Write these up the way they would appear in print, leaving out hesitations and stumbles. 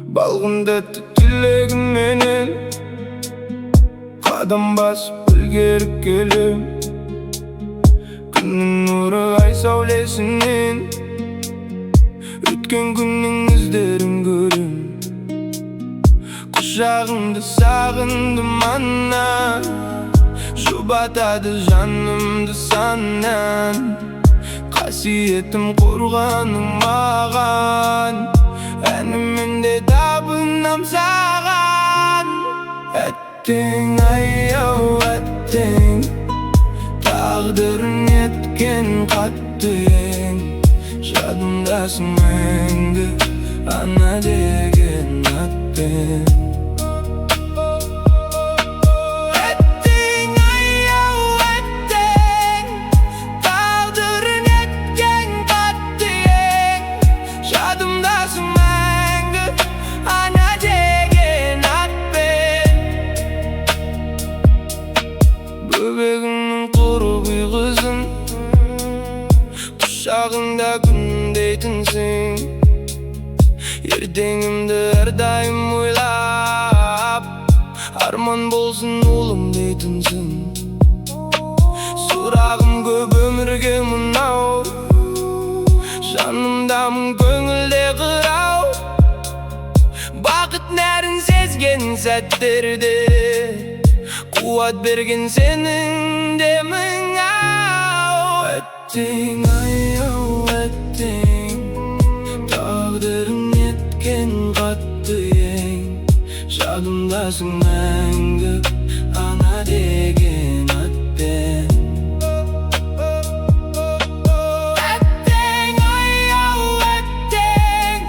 Балғындатты тілегіңменен қадам басып ілгері келем. Күннің нұры ай сәулесінен, өткен күннің іздерін көрем. Құшағыңды сағындым, ана, жұбатады жанымды саннан. Қасиетім, қорғаным маған, әніммен де табынам саған. Әттең ай-ау, әттең, тағдыр неткен қатты ең. Жадымдасың мәңгі ана деген атпен. Әттең ай-ау, әттең, тағдыр неткен қатты ең. Жадымдасың мәңгі ана деген атпен. Бөбегіңнің құрып ұйғызын, құшағыңда күндейтінсің. Ертеңімді әрдайым ойлап, арман болсын ұлым дейтінсің. Сұрағым көп өмірге мынау, жанымдамын, көңілде қырау. Бақыт нәрін сезген сәттерде қуат берген сенің демің ау. Әттең ай-ау, әттең, тағдырың неткен қатты ең. Жадымдасың мәңгі ана деген атпен. Әттең ай-ау, әттең,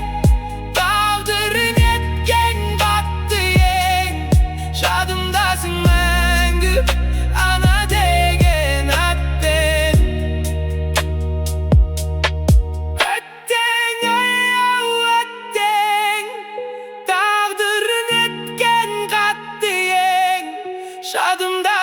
тағдыр неткен қатты ең. Жадымдасың мәңгі ана деген атпен. Әттең ай-ау, әттең, тағдыр неткен қатты ең. Жадымда